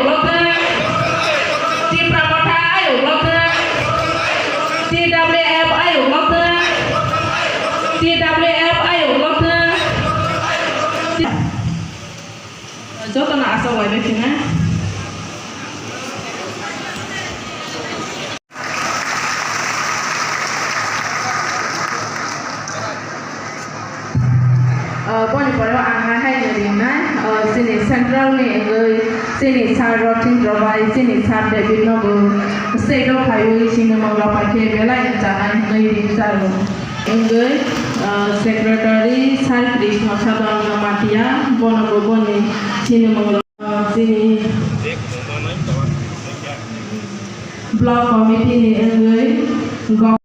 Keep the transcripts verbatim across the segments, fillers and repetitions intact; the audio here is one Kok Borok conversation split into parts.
Lothwng. Tipra Motha ayuk lothwng. T W F ayuk lothwng. T W F ayuk lothwng. Jotono aswk waibai phina. Ah, boni pore o ang hai hai ringnai, ah, chini central ni wngwi chini sir Rotindra bai chini sir David no bo state o phaiwi chini mung rok bai khe belai chanai hwnwi ringjago. Wngwi, ah, secretary sir Krishna Sadhan Jamatia bono bo boni chini mung rok. Chini block committee ni wngwi go-,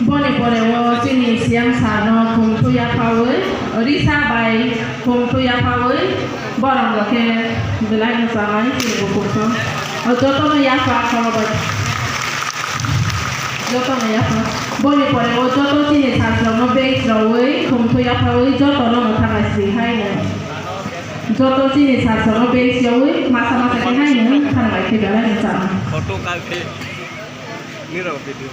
boni pore o chini C M sir no khum thwi yaphawi, risa bai khum thwi yaphawi, borok rok khe belai no chanai chini bukhuk song. O jotono yapha khoro bai. Jotono yapha. Boni pore o joto chini sajrokno base rogwi, khumtwi yaphawi jotono mwthangwi swi haino. Joto chini sajrokno base yawi masa masa khe haino thanglai khe belai no chama. Photo kalkhe nirok video.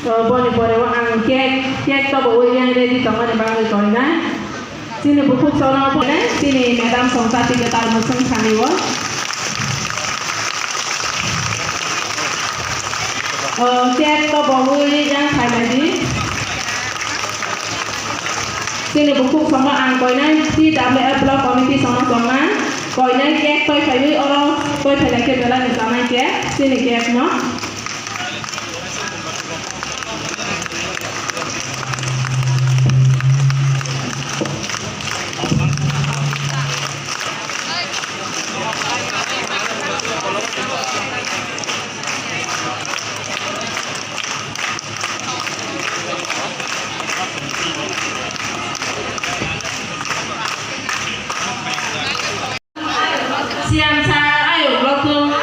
So, boni pore o ang cake, cake tobo ui yang ready tongmani bagwi koinai. Chini bukhuk sono pore, chini madam songsa tike tal musung thani o. O, cake tobo ui yang khailai di. Chini bukhuk sono ang koinai T W F block committee sono tongna. Koinai cake toi phaiwi oro toi phailai khe belai ni chanai cake, chini cake no. Siamsa ayuk lothung.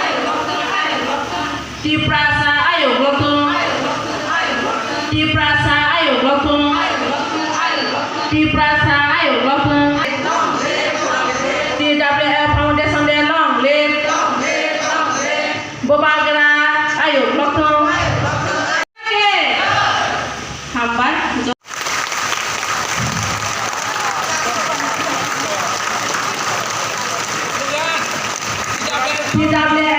Tiprasa ayuk lothung. Tiprasa ayuk lothung. Tiprasa ayuk lothung. T W F Foundation de long live. Bubagra ayuk lothung. Hambai. T W